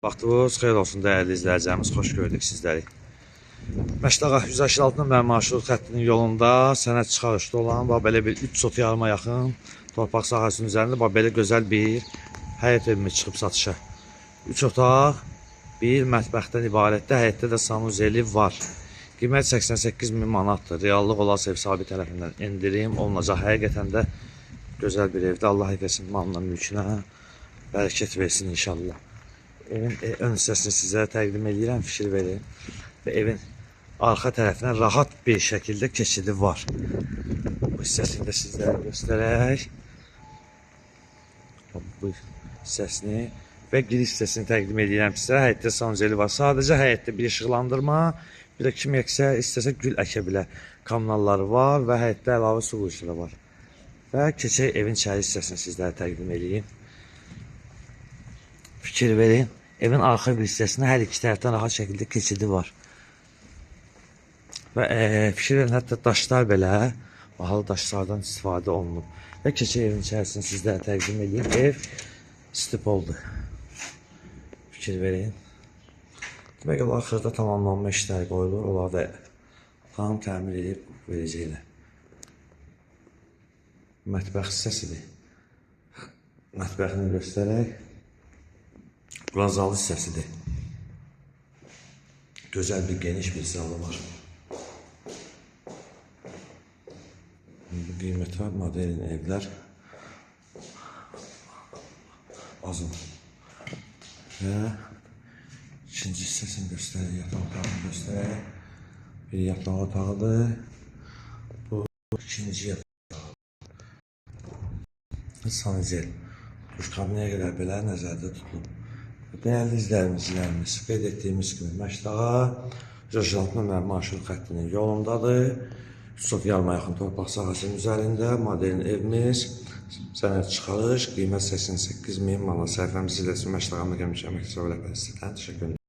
Vaxtınız xeyir olsun dəyərli izləyicilərimiz, xoş gördük sizləri. Məşdağa 186 nömrə marşrut xəttinin yolunda sənəd çıxarışda olan bax belə bir 3 sot yarıma yaxın torpaq sahəsinin üzərində bax belə gözəl bir həyət evimiz çıxıb satışa. 3 otaq, bir mətbəxdən ibarətdir. Həyətdə də sanuzeli var. Qiymət 88 min manatdır. Reallıq olarsa ev sahibi tərəfindən endirim olunacaq. Həqiqətən də gözəl bir evdir. Allah hər kəsin malına, mülkünə bərəkət versin inşallah. Evin ön hissəsini sizə təqdim edirəm, fikir verin. Və evin arxa tərəfinə rahat bir şəkildə keçidi var. Bu hissəsini də sizlərə göstərək. Bu hissəsini və giriş hissəsini təqdim edirəm sizə. Həyətdə sanuzeli var. Sadəcə həyətdə bir işıqlandırma, bir də kim əksə, istəsə gül əkə bilər. Kommunalları var və həyətdə əlavə su quyusu da var. Və keçək evin içəri hissəsini sizlərə təqdim edeyim. Fikir verin. Evin arxa bir hissəsinə hər iki tərəfdən rahat şəkildə keçidi var. Və fikir verin, hətta daşlar belə bahalı daşlardan istifadə olunub. Və keçək evin içərisini sizlərə təqdim edeyim. Ev stipoldur. Fikir verin. Demək olar xırda tamamlanma işləri qoyulur. Onları da tam təmir edib verəcəklər. Mətbəx hissəsidir. Mətbəxini göstərək. Bura zal hissəsidir. Gözəl bir geniş bir zalı var. Bu qiymətə modern evlər az olur. Və ikinci hissəsini göstərək, yataq otağını göstərək. Bir yataq otağıdır. Bu ikinci yataq otağı. Sanuzel. Duş kabinəyə qədər belə nəzərdə tutulub. Dəyərli izləyicilərimiz, qeyd etdiyimiz kimi Məşdağa 166 nömrə marşrut xəttinin yolundadır. 3 sot yarıma yaxın torpaq sahəsinin üzərində modern evimiz, sənəd çıxarış, qiymət 88 min manat. Səhifəmizi izləsin Məşdağa Məqam Əmək Rəhbərliyi. Təşəkkür edirəm.